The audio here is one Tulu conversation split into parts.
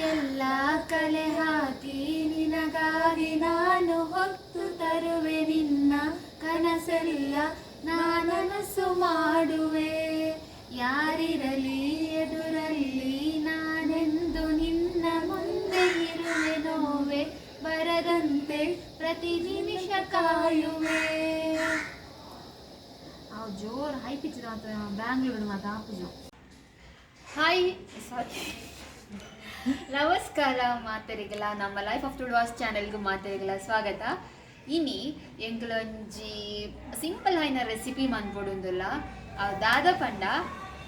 ಎಲ್ಲ ಕಲೆ ಹಾಕಿ ನಿನಗಾಗಿ ನಾನು ಹೊತ್ತು ತರುವೆ. ನಿನ್ನ ಕನಸೆಲ್ಲ ನಾನನಸು ಮಾಡುವೆ. ಯಾರಿರಲಿ ಎದುರಲ್ಲಿ, ನಾನೆಂದು ನಿನ್ನ ಮುಂದೆ ಇರುವೆ. ನೋವೆ ಬರದಂತೆ ಪ್ರತಿ ನಿಮಿಷ ಕಾಯುವೆ. ಅವು ಜೋರು ಹೈ ಪಿಚ್ ಮಾತು. ಬ್ಯಾಂಗ್ಳೂರು ಮಾತು ಆಪುಜು. ಹಾಯ್, ಸಾರಿ, ನಮಸ್ಕಾರ ಮಾತೆರಿಗೆಲ. ನಮ್ಮ ಲೈಫ್ ಆಫ್ ತುಳುವಾಸ್ ಚಾನೆಲ್ಗೂ ಮಾತೆರಿಗೆಲ ಸ್ವಾಗತ. ಇನಿ ಎಂಕಲೊಂಜಿ ಸಿಂಪಲ್ ಆಯಿನ ರೆಸಿಪಿ ಮನ್ಪೊಡುಂದುಲ್ಲ. ದಾದ ಪಂಡ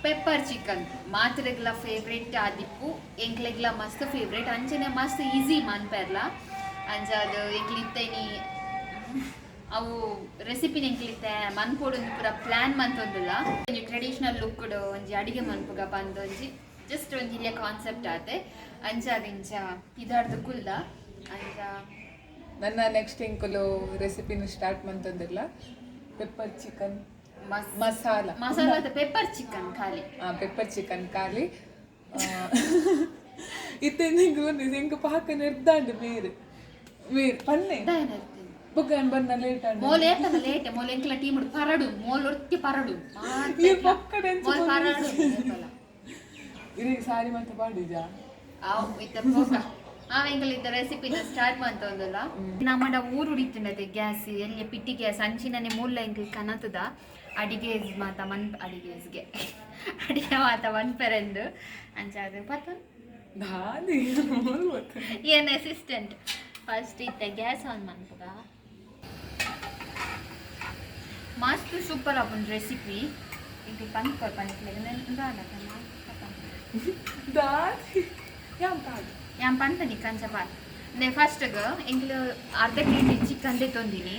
ಪೆಪ್ಪರ್ ಚಿಕನ್. ಮಾತೆರೆಗ್ಲ ಫೇವ್ರೆಟ್ ಆದಿಪ್ಪು, ಎಂಕ್ಲೆಗ್ಲ ಮಸ್ತ್ ಫೇವ್ರೆಟ್. ಅಂಚನೆ ಮಸ್ತ್ ಈಸಿ ಮನ್ಪೆರ್ಲ. ಅಂಚ ಅದು ಎಂಕ್ಲಿತ್ತೇನಿ ಅವು ರೆಸಿಪಿನ ಎಂಕ್ಲಿತ್ತೆ ಮನ್ಪೊಡುಂದು ಪೂರ ಪ್ಲಾನ್ ಮಂತೊಂದುಲ್ಲ. ಒಂಜಿ ಟ್ರೆಡಿಷನಲ್ ಲುಕ್ಡ್ ಒಂಜಿ ಅಡಿಗೆ ಮನ್ಪುಗ ಪಂದ್ ಒಂಜಿ ಜಸ್ಟ್ ಒಂಜಿ ಇಲ್ಲೇ ಕಾನ್ಸೆಪ್ಟ್ ಆತೆ. ಅಂಚ ಅದಿಂಚ ಪಿದಾಡ್ದು ಕುಲ್ದ ಅಂಚ. ನನ್ನ ನೆಕ್ಸ್ಟ್ ಎಂಕುಲು ರೆಸಿಪಿನ ಸ್ಟಾರ್ಟ್ ಮಂತಂದಿಲ್ಲ, pepper chicken masala. Masala, pepper chicken ಖಾಲಿ. ಪೆಪ್ಪರ್ ಚಿಕನ್ ಖಾಲಿ. ಇತ್ತೆ ನಿಂಗೆ ಎಂಕ್ ಪಾಕ ನಿರ್ದಾಂಡ್ ಮೇರ್ ಮೇರ್ ಪನ್ನೆ. ಬೊಕ್ಕ ಯಾನ್ ಬನ್ನ ಲೇಟ್ ಆಂಡ್. ಮೋಲ್ ಏತನ ಲೇಟ್. ಮೋಲ್ ಎಂಕ್ಲ ಟೀಮ್ ಪರಡು, ಮೋಲ್ ಒರ್ತಿ ಪರಡು. ಈ ಪೊಕ್ಕಡೆ. Mole Parrado. ಇರಿಗೆ ಸಾರಿ ಮತ್ತೆ ಪಾಡಿಜಾ? ಆವ್ ಇತ್ತ ಪೋಕ. ಆವ್ ಎಂಕಲ್ ಇತ್ತ ರೆಸಿಪಿನ ಸ್ಟಾರ್ಟ್ ಮಂತೊಂದುಲ್ಲ. ನಮ್ಮಡ ಊರು ಉಡಿತುಂಡತೆ ಗ್ಯಾಸ್ ಎಲ್ಲಿ ಪಿಟ್ಟಿ ಗ್ಯಾಸ್ ಅಂಚಿನನೆ ಮೂಲ ಎಂಕಲ್ ಕನತದ ಅಡಿಗೆ ಮಾತ ಮನ್ ಅಡಿಗೆಸ್ಗೆ ಅಡಿಗೆ ಮಾತ ಮನ್ಪೆರೆಂದು. ಅಂಚ ಅದು ಪತ್ತೊಂದು. ದಾದಿ? ಏನ್ ಅಸಿಸ್ಟೆಂಟ್. ಫಸ್ಟ್ ಇತ್ತ ಗ್ಯಾಸ್ ಆನ್ ಮನ್ಪುಗ. ಮಸ್ತ್ ಸೂಪರ್ ಆಪುಂಡು ರೆಸಿಪಿ. ಎಂಕಲ್ ಪನ್ಪರ್ ಪನ್ಪುಲೆಗ್. ದಾದಿ, ಯಾನ್ ಪಾಡು. ಯಾನ್ ಪನ್ಪನಿ ಕಂಚ ಪಾಡ್. ನೆ ಫಸ್ಟ್ಗ್ ಎಂಕ್ಲು ಅರ್ಧ ಕೆಜಿ ಚಿಕನ್ ದೆತ್ತೊಂದಿನಿ.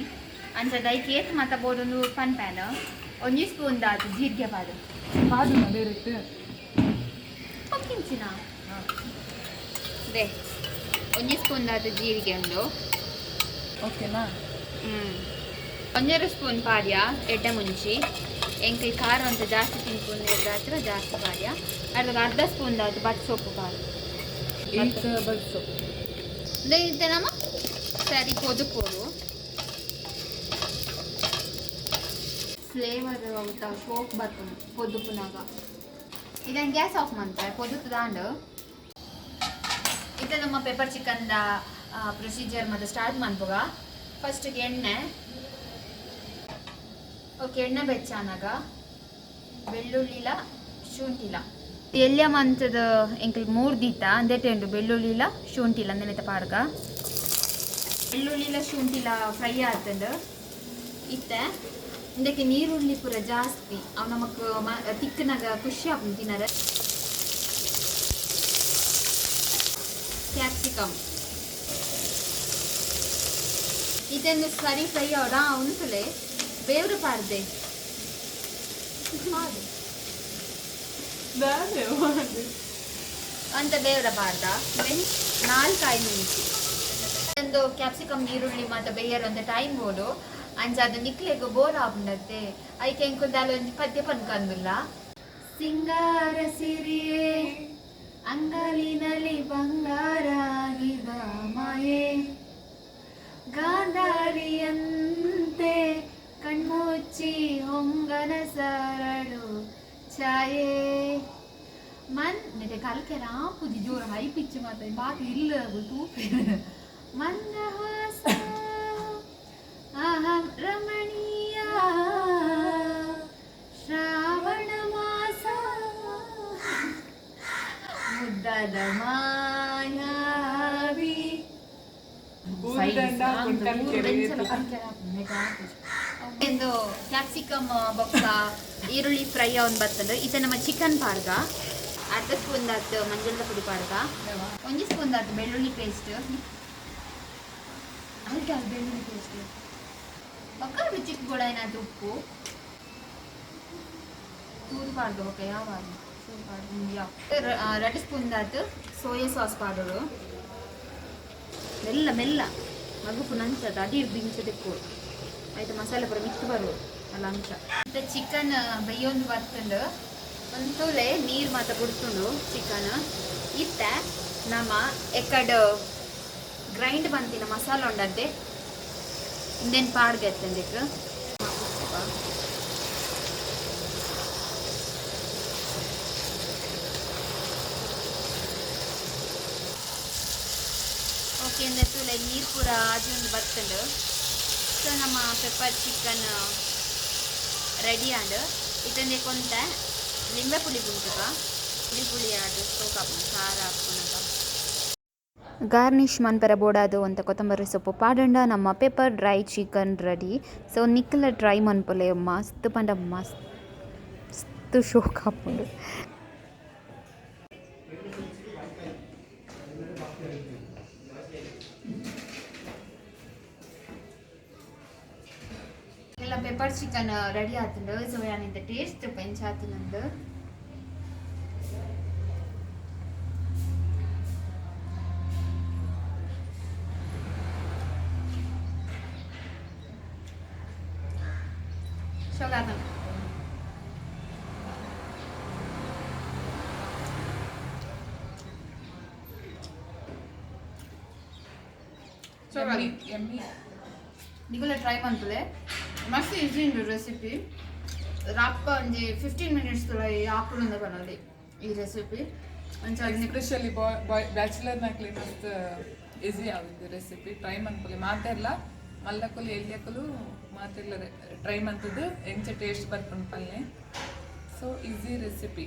ಅಂಚ ದೈಕ್ ಏತ್ ಮಾತ ಬೋಡೊಂದು ಪನ್ಪೇನ. ಒಂಜಿ ಸ್ಪೂನ್ ದಾತ್ ಜೀರಿಗೆ ಪಾಡು. ಪಾಡು ಡೈರೆಕ್ಟ್. ಪಕ್ಕಿಂಚಿನ they ಒಂಜಿ ಸ್ಪೂನ್ ದಾತ್ ಜೀರಿಗೆ ಉಂಡು. ಓಕೆನಾ? ಹ್ಮ್, ಒಂಜರೆ ಸ್ಪೂನ್ ಪಾಡ್ಯ ಎಡ್ಡೆ ಮುಂಚಿ. ಎಂಕ್ಲ್ ಖಾರ ಅಂತ ಜಾಸ್ತಿ ತಿನ್ಪುಂಡು ಜಾಸ್ತಿ ಪಾಡ್ಯ. ಅರ್ಧ ಅರ್ಧ ಸ್ಪೂನ್ ದಾತ್ ಬಟ್ ಸೊಪ್ಪು ಪಾಡು. ಈತ ಬಲ್ಸು. ಇತ್ತೆ ನಮ್ಮ ಸರಿ ಕೊದುಕೋಡು. ಫ್ಲೇವರ್ ಅವುತ ಶೋಕ್ ಬರ್ತದೆ ಪೊದುಪುನಾಗ. ಇದನ್ನು ಗ್ಯಾಸ್ ಆಫ್ ಮಂತೆ ಪೊದುತುದಾಂಡ್. ಇತ್ತೆ ನಮ್ಮ ಪೆಪ್ಪರ್ ಚಿಕನ್ದ ಪ್ರೊಸೀಜರ್ ಮತ್ತೆ ಸ್ಟಾರ್ಟ್ ಮನ್ಪುಗ. ಫಸ್ಟ್ಗೆ ಎಣ್ಣೆ. ಓಕೆ, ಎಣ್ಣೆ ಬೆಚ್ಚಾನಾಗ ಬೆಳ್ಳುಳ್ಳಿಲ ಶುಂಠಿಲ ಎಲ್ಯ ಮಂತದ ಎಂಕಲ್ ಮೂರು ದೀತ ಅಂದೆಟೆ ಉಂಡು. ಬೆಳ್ಳುಳ್ಳಿಲ ಶುಂಠಿಲ ಅಂದೆನೆತ ಪಾಡ್ಗ. ಬೆಳ್ಳುಳ್ಳಿಲ ಶುಂಠಿಲ ಫ್ರೈ ಆತಂಡು. ಇತ್ತೆ ಇಂದಕ್ಕೆ ನೀರುಳ್ಳಿ ಪೂರ ಜಾಸ್ತಿ ಅವು ನಮಕ್ ತಿಕ್ಕನಾಗ ಖುಷಿ ಆಪುಂಡು ತಿನ್ನರೆ. ಕ್ಯಾಪ್ಸಿಕಮ್ ಇದನ್ನು ಸರಿ ಫ್ರೈ ಅವಡ ಉಂತುಲೆ. ಬೇವ್ರು ಪಾಡ್ದೆ. ದಾದೆ ಮಾಡಿ? ಅಂತ ಬೇವ್ರ ಪಾಡ್ದ. Then ನಾಲ್ಕಾಯಿ ಮುಂಚಿ. ಒಂದು ಕ್ಯಾಪ್ಸಿಕಮ್ ಈರುಳ್ಳಿ ಮತ್ತು ಬೇಯರ್ ಒಂದು ಟೈಮ್ ಬೋಡು. ಅಂಚ ಅದು ನಿಕ್ಲೆಗ್ ಬೋರ್ ಆಪುಂಡತ್ತೆ, ಐಕೆ ಎಂಕುಲ್ ದಾಲ ಒಂಜಿ ಪದ್ಯ ಪನ್ಕಂದುಲ್ಲ. ಸಿಂಗಾರ ಸಿರಿಯೇ, ಅಂಗಲಿನಲ್ಲಿ ಬಂಗಾರಾಗಿ ಬಾ ಮಾಯೆ. ಗಾಂಧಾರಿಯಂತೆ ಕಣ್ಮುಚ್ಚಿ ಹೊಂಗನ ಸರಳು ಛಾಯೆ ಮನ್ ನೆಟೆ ಕಲ್ಕೆರ ಆಪುಜಿ. ಜೋರು ಹೈ ಪಿಚ್ ಮಾತ ಬಾಕಿ ಇಲ್ಲ ತೂಪೆ. ಮಂದಹಾಸ ಅಹಂ ರಮಣೀಯ ಶ್ರಾವಣ ಮಾಸ ಮುದ್ದಾದ ಮಾಯಾವಿ. ಊರುದಂಡ ಹಾಕೊಂಡು ಕಲ್ಕೆರೆ. ಎಂದು ಕ್ಯಾಪ್ಸಿಕಮ್ ಬೊಕ್ಕ ಈರುಳ್ಳಿ ಫ್ರೈ ಅವನ್ ಬರ್ತದೆ. ಇತ್ತ ನಮ್ಮ ಚಿಕನ್ ಪಾಡ್ಗ. ಅರ್ಧ ಸ್ಪೂನ್ ದಾತ್ ಮಂಜುಳದ ಪುಡಿ ಪಾಡ್ಗ. ಒಂಜಿ ಸ್ಪೂನ್ ದಾತ್ ಬೆಳ್ಳುಳ್ಳಿ ಪೇಸ್ಟ್. ಅಲ್ಟ ಬೆಳ್ಳುಳ್ಳಿ ಪೇಸ್ಟ್ ಬೊಕ್ಕ ರುಚಿಕ್ ಬೋಡಾಯಿನಾತ್ ಉಪ್ಪು. ತೂದು ಪಾಡ್ಗ ಬೊಕ್ಕ ಯಾವ ಯಾವ 2 ಸ್ಪೂನ್ ದಾತ್ ಸೋಯಾ ಸಾಸ್ ಪಾಡೋಡು. ಮೆಲ್ಲ ಮೆಲ್ಲ ಮಗುಪು ನಂಚದ ಅಡಿ ಇಂಚ ತೆಕ್ಕೋಡು. ಆಯ್ತು, ಮಸಾಲೆ ಪೂರ ಮಿಕ್ಸ್ ಬರೋದು ಅಲ್ಲ ಅಂಚ. ಮತ್ತೆ ಚಿಕನ್ ಬೇಯೊಂದು ಬರ್ತುಂಡು. ಒಂತೂಲೆ ನೀರು ಮಾತ ಬುಡ್ತುಂಡು ಚಿಕನ್. ಇತ್ತೆ ನಮ್ಮ ಎಕ್ಕಡ್ ಗ್ರೈಂಡ್ ಬಂತಿನ ಮಸಾಲ ಉಂಡಂತೆ ಇಂದೇನು ಪಾಡ್ಗೆತ್ತಂದಿಕ್. ಓಕೆ, ಇಂದ ತೂಲೆ, ನೀರು ಪೂರ ಆಜಿ ಒಂದು ಬತ್ತುಂಡು. ಸೊ ನಮ್ಮ ಪೆಪ್ಪರ್ ಚಿಕನ್ ರೆಡಿ ಆಂಡ್. ಇತ್ತಂದೆ ಕೊಂತ ಲಿಂಬೆ ಪುಳಿ ಪುಂಟುಕ, ಪುಳಿ ಪುಳಿ ಆದ್ ಸೋಕಾಪುಂಡು, ಖಾರ ಆಪುನಗ. ಗಾರ್ನಿಷ್ ಮನ್ಪೆರ ಬೋಡಾದು ಅಂತ ಕೊತ್ತಂಬರಿ ಸೊಪ್ಪು ಪಾಡಂಡ ನಮ್ಮ pepper dry chicken ready. So ನಿಕ್ಕಲ ಟ್ರೈ ಮನ್ಪುಲೆ. ಮಸ್ತ್ ಪಂಡ ಮಸ್ತ್ ಶೋಕ್ ಆಪುಂಡು. ಎಲ್ಲ ಪೆಪ್ಪರ್ ಚಿಕನ್ ರೆಡಿ ಆತುಂಡು. ಸೊ ಯಾನಿಂದ ಟೇಸ್ಟ್ ಪೆಂಚಾತುಂಡು. ಶೋಗಾತನ. Yummy yummy. ನಿಗುಲ ಟ್ರೈ ಮನ್ಪುಲೆ. ಮಸ್ತ್ ಈಸಿ ಉಂಡು ರೆಸಿಪಿ. ರಪ್ಪ ಒಂಜಿ 15 ಮಿನಿಟ್ಸ್ ತುಲ ಆಪುಂಡು ಪನೊಲಿ ಈ ರೆಸಿಪಿ. ಅಂಚ ಎಸ್ಪೆಷಲಿ ಬಾಯ್ ಬಾಯ್ ಬ್ಯಾಚುಲರ್ ನಕ್ಲಿ ಮಸ್ತ್ ಈಸಿ ಆಗುದು ರೆಸಿಪಿ. ಟ್ರೈ ಮನ್ಪುಲೆ ಮಾತೆರ್ಲ. ಮಲ್ಲಕುಲು, ಎಲ್ಯಕುಲು ಮಾತೆರ್ಲ ಟ್ರೈ ಮಂತದ್ದು ಎಂಚ ಟೇಸ್ಟ್ ಬರ್ಪುಂಡು ಪಲ್ಲೆ. So easy recipe.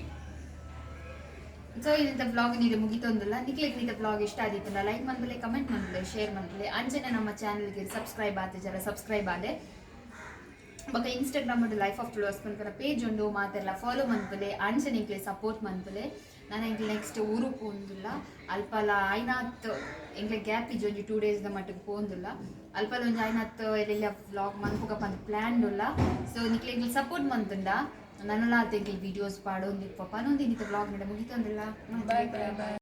So ಇಂಥ ಬ್ಲಾಗ್ ನೀರು ಮುಗಿತೊಂದಿಲ್ಲ. ನಿಕ್ಲೆಗ್ ನೀತ ಬ್ಲಾಗ್ ಇಷ್ಟ ಆದಿತ್ತಲ್ಲ, ಲೈಕ್ ಮನ್ಪುಲೆ, ಕಮೆಂಟ್ ಮನ್ಪುಲೆ, ಶೇರ್ ಮನ್ಪುಲೆ. ಅಂಚನೆ ನಮ್ಮ ಚಾನಲ್ಗೆ ಸಬ್ಸ್ಕ್ರೈಬ್ ಆತ ಜರ ಸಬ್ಸ್ಕ್ರೈಬ್ ಆದೆ. ಬೊಕ ಇನ್ಸ್ಟಾಗ್ರಾಮ್ ಉಂಡು, ಲೈಫ್ ಆಫ್ ತುಳುವಾಸ್ ಪನ್ಪುನ ಪೇಜ್ ಉಂಡು. ಮಾತೆರ್ಲ ಫಾಲೋ ಮನ್ಪುಲೆ. ಅಂಚನೆ ಎಂಕ್ಲೆ ಸಪೋರ್ಟ್ ಮನ್ಪುಲೆ. ನಾನು ಎಂಕ್ಲೆ ನೆಕ್ಸ್ಟ್ ಊರು ಪೋಂದುಲ್ಲ. ಅಲ್ಪಲ ಆಯ್ನಾತ್ ಎಂಕ್ಲೆ ಗ್ಯಾಪ್ ಇಜ್ಜಿ, ಒಂಜಿ 2 ಡೇಸ್ದ ಮಟ್ಟಿಗೆ ಪೋಂದುಲ್ಲ. ಅಲ್ಪಲ ಒಂಜಿ ಆಯ್ನಾತ್ ಎಲ್ಲೆಲ್ಲ ವ್ಲಾಗ್ ಮನ್ಪುಗ ಪಂದ್ ಪ್ಲ್ಯಾನ್ ಉಲ್ಲ. ಸೊ ನಿಕ್ಲೆ ಎಂಕ್ಲೆ ಸಪೋರ್ಟ್ ಮಂತುಂಡ ನನಲಾತ್ ಎಂಕ್ಲೆ ವೀಡಿಯೋಸ್ ಪಾಡೊಂದಿಪ್ಪ ಪನೊಂದು ಇನ್ನಿತ ವ್ಲಾಗ್ ನಡ ಮುಗಿತೊಂದಿಲ್ಲ. Boy boy boy.